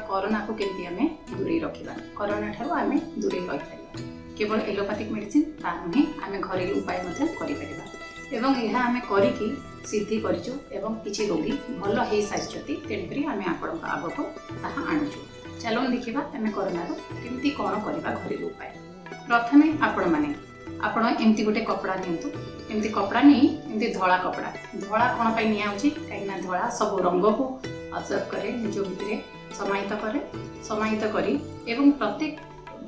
କରୋନାକୁ କେମିତି ଆମେ ଦୂରେଇ ରଖିବା, କରୋନା ଠାରୁ ଆମେ ଦୂରେଇ ରହିପାରିବା। କେବଳ ଏଲୋପାଥିକ୍ ମେଡ଼ିସିନ ତା ନୁହେଁ, ଆମେ ଘରେଲୁ ଉପାୟ ମଧ୍ୟ କରିପାରିବା ଏବଂ ଏହା ଆମେ କରିକି ସିଦ୍ଧି କରିଛୁ ଏବଂ କିଛି ରୋଗୀ ଭଲ ହେଇସାରିଛନ୍ତି। ତେଣୁକରି ଆମେ ଆପଣଙ୍କ ଆଗକୁ ତାହା ଆଣୁଛୁ। ଚାଲନ୍ତୁ ଦେଖିବା ଆମେ କରୋନାରୁ କେମିତି କ'ଣ କରିବା ଘରେଲୁ ଉପାୟ। ପ୍ରଥମେ ଆପଣମାନେ ଆପଣ ଏମିତି ଗୋଟେ କପଡ଼ା ନିଅନ୍ତୁ। ଏମିତି କପଡ଼ା ନେଇ ଏମିତି ଧଳା କପଡ଼ା। ଧଳା କ'ଣ ପାଇଁ ନିଆହେଉଛି? କାହିଁକିନା ଧଳା ସବୁ ରଙ୍ଗକୁ ଅବଜର୍ଭ କରେ, ନିଜ ଭିତରେ ସମାହିତ କରେ, ସମାହିତ କରି ଏବଂ ପ୍ରତ୍ୟେକ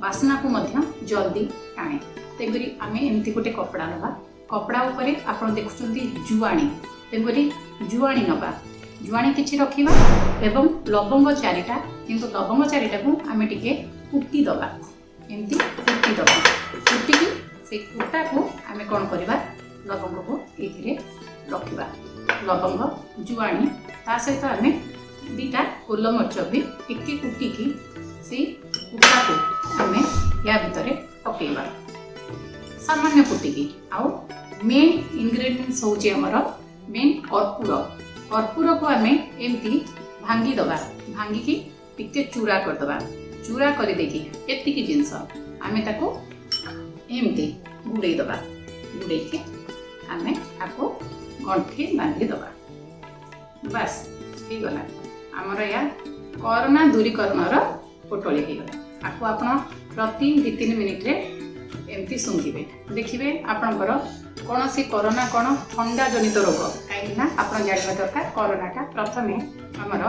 ବାସ୍ନାକୁ ମଧ୍ୟ ଜଲ୍ଦି ଟାଣେ। ତେଣୁକରି ଆମେ ଏମିତି ଗୋଟେ କପଡ଼ା ନେବା। କପଡ଼ା ଉପରେ ଆପଣ ଦେଖୁଛନ୍ତି ଜୁଆଣି, ତେଣୁକରି ଜୁଆଣି ନେବା, ଜୁଆଣି କିଛି ରଖିବା ଏବଂ ଲବଙ୍ଗ 4ଟା। କିନ୍ତୁ ଲବଙ୍ଗ 4ଟାକୁ ଆମେ ଟିକେ କୁଟି ଦେବା, ଏମିତି କୁଟି ଦେବା। କୁଟିକି ସେଇ କୁଟାକୁ ଆମେ କ'ଣ କରିବା? ଲବଙ୍ଗକୁ ଏଇଥିରେ ରଖିବା। ଲବଙ୍ଗ, ଜୁଆଣି, ତା ସହିତ ଆମେ 2ଟା ଗୋଲମରିଚ ବି ଟିକେ କୁଟିକି ସେଇ କୁଟାକୁ ଆମେ ୟା ଭିତରେ ପକେଇବା, ସାମାନ୍ୟ କୁଟିକି। ଆଉ ମେନ୍ ଇନଗ୍ରେଡ଼ିଏଣ୍ଟସ୍ ହେଉଛି ଆମର ମେନ୍ କର୍ପୂର। କର୍ପୂରକୁ ଆମେ ଏମିତି ଭାଙ୍ଗିଦେବା, ଭାଙ୍ଗିକି ଟିକେ ଚୁରା କରିଦେବା। ଚୁରା କରିଦେଇକି ଏତିକି ଜିନିଷ ଆମେ ତାକୁ ଏମିତି ଗୁଡ଼େଇ ଦେବା। ଗୁଡ଼େଇକି ଆମେ ତାକୁ ଗଣ୍ଠି ବାନ୍ଧିଦେବା। ବାସ୍, ହେଇଗଲା ଆମର ଏହା କରୋନା ଦୂରୀକରଣର ପୋଟଳି ହେଇଗଲା। ଆକୁ ଆପଣ ପ୍ରତି 2-3 ମିନିଟ୍ରେ ଏମିତି ଶୁଙ୍ଘିବେ, ଦେଖିବେ ଆପଣଙ୍କର କୌଣସି କରୋନା କ'ଣ, ଥଣ୍ଡା ଜନିତ ରୋଗ। କାହିଁକିନା ଆପଣ ଜାଣିବା ଦରକାର, କରୋନାଟା ପ୍ରଥମେ ଆମର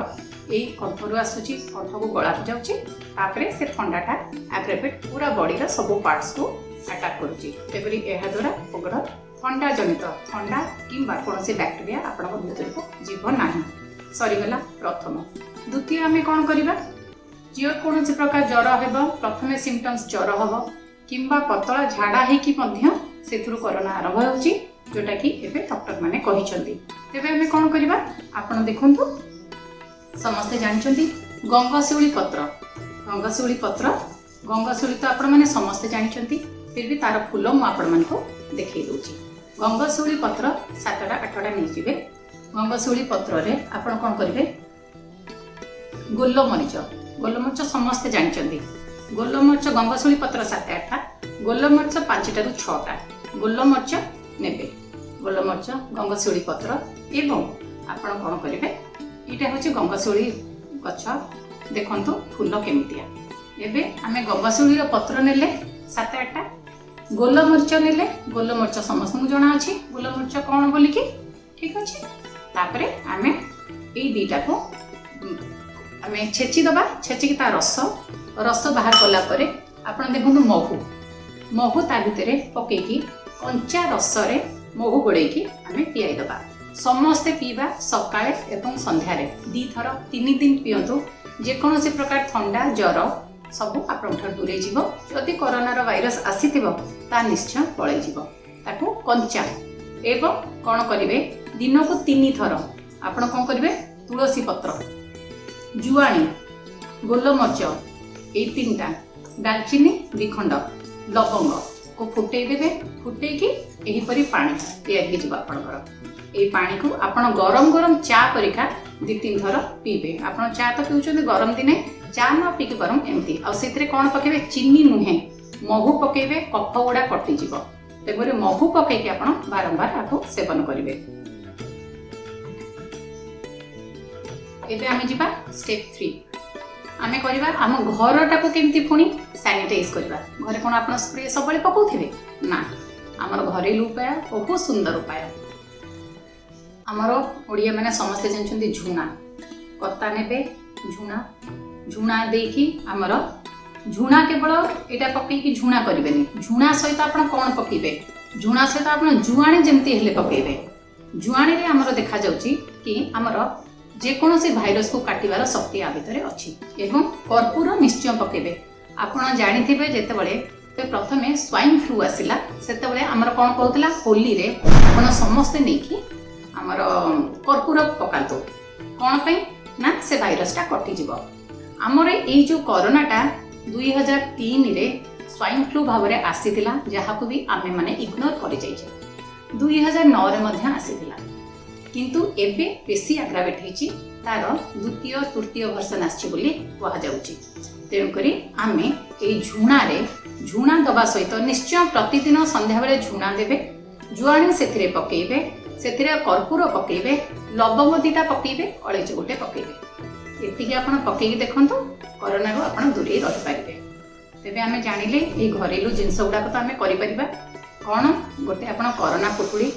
ଏଇ କଣ୍ଠରୁ ଆସୁଛି, କଣ୍ଠକୁ ଗଳାକୁ ଯାଉଛି, ତାପରେ ସେ ଥଣ୍ଡାଟା ଆଗ୍ରାଭେଟ୍ ପୁରା ବଡ଼ିର ସବୁ ପାର୍ଟସକୁ ଆଟାକ୍ କରୁଛି। ତେଣୁକରି ଏହାଦ୍ୱାରା ଆପଣଙ୍କର ଥଣ୍ଡା ଜନିତ, ଥଣ୍ଡା କିମ୍ବା କୌଣସି ବ୍ୟାକ୍ଟେରିଆ ଆପଣଙ୍କ ଭିତରକୁ ଯିବ ନାହିଁ। ସରିଗଲା ପ୍ରଥମ। ଦ୍ୱିତୀୟ ଆମେ କ'ଣ କରିବା? ଯେକୌଣସି ପ୍ରକାର ଜ୍ୱର ହେବ, ପ୍ରଥମେ ସିମ୍ପଟମ୍ସ ଜ୍ୱର ହେବ କିମ୍ବା ପତଳା ଝାଡ଼ା ହେଇକି ମଧ୍ୟ ସେଥିରୁ କରୋନା ଆରମ୍ଭ ହେଉଛି, ଯେଉଁଟାକି ଏବେ ଡକ୍ଟରମାନେ କହିଛନ୍ତି। ତେବେ ଆମେ କ'ଣ କରିବା? ଆପଣ ଦେଖନ୍ତୁ, ସମସ୍ତେ ଜାଣିଛନ୍ତି ଗଙ୍ଗଶିଉଳି ପତ୍ର। ଗଙ୍ଗଶିଉଳି ପତ୍ର, ଗଙ୍ଗଶିଉଳି ତ ଆପଣମାନେ ସମସ୍ତେ ଜାଣିଛନ୍ତି, ଫିର୍ ବି ତାର ଫୁଲ ମୁଁ ଆପଣମାନଙ୍କୁ ଦେଖେଇ ଦେଉଛି। ଗଙ୍ଗଶିଉଳି ପତ୍ର 7ଟା 8ଟା ନେଇଯିବେ। ଗଙ୍ଗଶିଉଳି ପତ୍ରରେ ଆପଣ କ'ଣ କରିବେ? ଗୋଲମରିଚ, ଗୋଲମରିଚ ସମସ୍ତେ ଜାଣିଛନ୍ତି। ଗୋଲମରିଚ, ଗଙ୍ଗଶିଉଳି ପତ୍ର 7-8ଟା, ଗୋଲମରିଚ 5ଟାରୁ 6ଟା ଗୋଲମରିଚ ନେବେ। ଗୋଲମରିଚ, ଗଙ୍ଗଶିଉଳି ପତ୍ର ଏବଂ ଆପଣ କ'ଣ କରିବେ? ଏଇଟା ହେଉଛି ଗଙ୍ଗଶିଉଳି ଗଛ। ଦେଖନ୍ତୁ ଫୁଲ କେମିତିଆ। ଏବେ ଆମେ ଗଙ୍ଗଶିଉଳିର ପତ୍ର ନେଲେ 7-8ଟା, ଗୋଲମରିଚ ନେଲେ। ଗୋଲମରିଚ ସମସ୍ତଙ୍କୁ ଜଣା ଅଛି ଗୋଲମରିଚ କ'ଣ ବୋଲିକି। ଠିକ୍ ଅଛି। ତାପରେ ଆମେ ଏଇ 2ଟାକୁ ଆମେ ଛେଚି ଦେବା। ଛେଚିକି ତା ରସ ରସ ବାହାର କଲା ପରେ ଆପଣ ଦେଖନ୍ତୁ ମହୁ, ମହୁ ତା ଭିତରେ ପକେଇକି କଞ୍ଚା ରସରେ ମହୁ ଗୋଳେଇକି ଆମେ ପିଆଇ ଦେବା। ସମସ୍ତେ ପିଇବା ସକାଳେ ଏବଂ ସନ୍ଧ୍ୟାରେ 2ଥର, 3 ଦିନ ପିଅନ୍ତୁ। ଯେକୌଣସି ପ୍ରକାର ଥଣ୍ଡା, ଜ୍ୱର ସବୁ ଆପଣଙ୍କ ଠାରୁ ଦୂରେଇ ଯିବ। ଯଦି କରୋନାର ଭାଇରସ୍ ଆସିଥିବ, ତା ନିଶ୍ଚୟ ପଳେଇଯିବ ତାକୁ କଞ୍ଚା। ଏବଂ କ'ଣ କରିବେ? ଦିନକୁ 3 ଥର ଆପଣ କ'ଣ କରିବେ? ତୁଳସୀ ପତ୍ର, ଜୁଆଣି, ଗୋଲମରିଚ ଏଇ 3ଟା, ଡାଲଚିନି 2 ଖଣ୍ଡ, ଲବଙ୍ଗକୁ ଫୁଟେଇ ଦେବେ। ଫୁଟେଇକି ଏହିପରି ପାଣି ତିଆରି ହେଇଯିବ ଆପଣଙ୍କର। ଏଇ ପାଣିକୁ ଆପଣ ଗରମ ଗରମ ଚା ପରିକା 2-3 ଥର ପିଇବେ। ଆପଣ ଚା ତ ପିଉଛନ୍ତି, ଗରମ ଦିନେ ଚା ନ ପିଇକି ବରଂ ଏମିତି। ଆଉ ସେଥିରେ କ'ଣ ପକେଇବେ? ଚିନି ନୁହେଁ, ମହୁ ପକେଇବେ। କଫ ଗୁଡ଼ା କଟିଯିବ। ତେଣୁକରି ମହୁ ପକେଇକି ଆପଣ ବାରମ୍ବାର ଆକୁ ସେବନ କରିବେ। ଏବେ ଆମେ ଯିବା ଷ୍ଟେପ୍ 3। ଆମେ କରିବା ଆମ ଘରଟାକୁ କେମିତି ପୁଣି ସାନିଟାଇଜ୍ କରିବା। ଘରେ କ'ଣ ଆପଣ ସ୍ପ୍ରେ ସବୁବେଳେ ପକାଉଥିବେ ନା? ଆମର ଘରେଲୁ ଉପାୟ, ବହୁତ ସୁନ୍ଦର ଉପାୟ। ଆମର ଓଡ଼ିଆମାନେ ସମସ୍ତେ ଜାଣିଛନ୍ତି ଝୁଣା କତା ନେବେ, ଝୁଣା, ଝୁଣା ଦେଇକି ଆମର ଝୁଣା କେବଳ ଏଇଟା ପକେଇକି ଝୁଣା କରିବେନି। ଝୁଣା ସହିତ ଆପଣ କ'ଣ ପକେଇବେ? ଝୁଣା ସହିତ ଆପଣ ଜୁଆଣି ଯେମିତି ହେଲେ ପକେଇବେ। ଜୁଆଣିରେ ଆମର ଦେଖାଯାଉଛି କି ଆମର ଯେକୌଣସି ଭାଇରସକୁ କାଟିବାର ଶକ୍ତି ଆ ଭିତରେ ଅଛି ଏବଂ କର୍ପୂର ନିଶ୍ଚୟ ପକେଇବେ। ଆପଣ ଜାଣିଥିବେ, ଯେତେବେଳେ ପ୍ରଥମେ ସ୍ୱାଇନ୍ ଫ୍ଲୁ ଆସିଲା, ସେତେବେଳେ ଆମର କ'ଣ କହୁଥିଲା, ହୋଲିରେ ଆପଣ ସମସ୍ତେ ନେଇକି ଆମର କର୍ପୂର ପକାନ୍ତୁ। କ'ଣ ପାଇଁ ନା ସେ ଭାଇରସଟା କଟିଯିବ। ଆମର ଏଇ ଯେଉଁ କରୋନାଟା 2003ରେ ସ୍ୱାଇନ୍ ଫ୍ଲୁ ଭାବରେ ଆସିଥିଲା, ଯାହାକୁ ବି ଆମେମାନେ ଇଗ୍ନୋର କରିଯାଇଛେ। 2009ରେ ମଧ୍ୟ ଆସିଥିଲା, କିନ୍ତୁ ଏବେ ବେଶୀ ଆଗ୍ରାଭେଟ୍ ହେଇଛି। ତାର ଦ୍ୱିତୀୟ ତୃତୀୟ ଭର୍ସନ ଆସିଛି ବୋଲି କୁହାଯାଉଛି। ତେଣୁକରି ଆମେ ଏଇ ଝୁଣାରେ ଝୁଣା ଦେବା ସହିତ ନିଶ୍ଚୟ ପ୍ରତିଦିନ ସନ୍ଧ୍ୟାବେଳେ ଝୁଣା ଦେବେ, ଜୁଆଣି ସେଥିରେ ପକେଇବେ, ସେଥିରେ କର୍ପୂର ପକେଇବେ, ଲବଙ୍ଗ 2ଟା ପକେଇବେ, ଅଳେଇଚ ଗୋଟେ ପକେଇବେ। ଏତିକି ଆପଣ ପକେଇକି ଦେଖନ୍ତୁ, କରୋନାରୁ ଆପଣ ଦୂରେଇ ରହିପାରିବେ। ତେବେ ଆମେ ଜାଣିଲେ ଏଇ ଘରେଲୁ ଜିନିଷ ଗୁଡ଼ାକ ତ ଆମେ କରିପାରିବା। କ'ଣ ଗୋଟେ ଆପଣ କରୋନା ପୁଟୁଳି,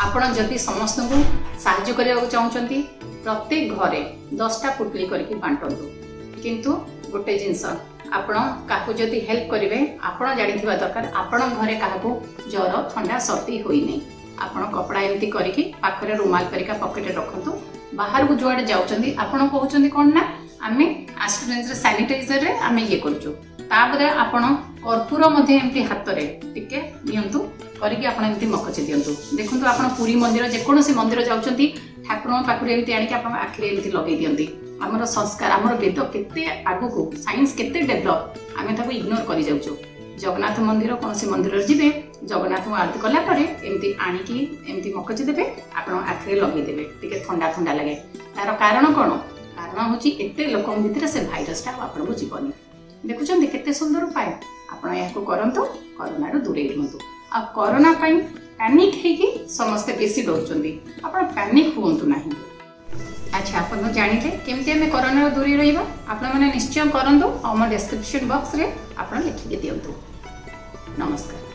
ଆପଣ ଯଦି ସମସ୍ତଙ୍କୁ ସାହାଯ୍ୟ କରିବାକୁ ଚାହୁଁଛନ୍ତି, ପ୍ରତ୍ୟେକ ଘରେ 10ଟା ପୁଟୁଳି କରିକି ବାଣ୍ଟନ୍ତୁ। କିନ୍ତୁ ଗୋଟେ ଜିନିଷ, ଆପଣ କାହାକୁ ଯଦି ହେଲ୍ପ କରିବେ, ଆପଣ ଜାଣିଥିବା ଦରକାର ଆପଣଙ୍କ ଘରେ କାହାକୁ ଜ୍ୱର, ଥଣ୍ଡା, ସର୍ଦ୍ଦି ହୋଇନି। ଆପଣ କପଡ଼ା ଏମିତି କରିକି ପାଖରେ ରୁମାଲ ପରିକା ପକେଟରେ ରଖନ୍ତୁ। ବାହାରକୁ ଯୁଆଡ଼େ ଯାଉଛନ୍ତି, ଆପଣ କହୁଛନ୍ତି କ'ଣ ନା ଆମେ ଆଷ୍ଟ୍ରେନ୍ସରେ ସାନିଟାଇଜରରେ ଆମେ ଇଏ କରୁଛୁ। ତାପରେ ଆପଣ କର୍ପୂର ମଧ୍ୟ ଏମିତି ହାତରେ ଟିକେ ନିଅନ୍ତୁ, କରିକି ଆପଣ ଏମିତି ମକଚି ଦିଅନ୍ତୁ। ଦେଖନ୍ତୁ, ଆପଣ ପୁରୀ ମନ୍ଦିର, ଯେକୌଣସି ମନ୍ଦିର ଯାଉଛନ୍ତି, ଠାକୁରଙ୍କ ପାଖରୁ ଏମିତି ଆଣିକି ଆପଣଙ୍କ ଆଖିରେ ଏମିତି ଲଗେଇ ଦିଅନ୍ତି। ଆମର ସଂସ୍କାର, ଆମର ବେଦ କେତେ ଆଗକୁ, ସାଇନ୍ସ କେତେ ଡେଭଲପ୍, ଆମେ ତାକୁ ଇଗ୍ନୋର କରିଯାଉଛୁ। ଜଗନ୍ନାଥ ମନ୍ଦିର, କୌଣସି ମନ୍ଦିରରେ ଯିବେ, ଜଗନ୍ନାଥଙ୍କୁ ଆଳତି କଲା ପରେ ଏମିତି ଆଣିକି ଏମିତି ମକଚି ଦେବେ, ଆପଣ ଆଖିରେ ଲଗେଇଦେବେ, ଟିକେ ଥଣ୍ଡା ଥଣ୍ଡା ଲାଗେ। ତାର କାରଣ କ'ଣ? କାରଣ ହେଉଛି ଏତେ ଲୋକଙ୍କ ଭିତରେ ସେ ଭାଇରସଟା ଆଉ ଆପଣଙ୍କୁ ଯିବନି। ଦେଖୁଛନ୍ତି କେତେ ସୁନ୍ଦର ଉପାୟ? ଆପଣ ଏହାକୁ କରନ୍ତୁ, କରୋନାରୁ ଦୂରେଇ ରୁହନ୍ତୁ। ଆଉ କରୋନା ପାଇଁ ପ୍ୟାନିକ୍ ହେଇକି ସମସ୍ତେ ବେଶୀ ଡରୁଛନ୍ତି। ଆପଣ ପ୍ୟାନିକ୍ ହୁଅନ୍ତୁ ନାହିଁ। ଆଚ୍ଛା, ଆପଣ ତ ଜାଣିଲେ କେମିତି ଆମେ କରୋନାରୁ ଦୂରେଇ ରହିବା। ଆପଣମାନେ ନିଶ୍ଚୟ କରନ୍ତୁ ଆଉ ଆମ ଡେସ୍କ୍ରିପସନ୍ ବକ୍ସରେ ଆପଣ ଲେଖିକି ଦିଅନ୍ତୁ। ନମସ୍କାର।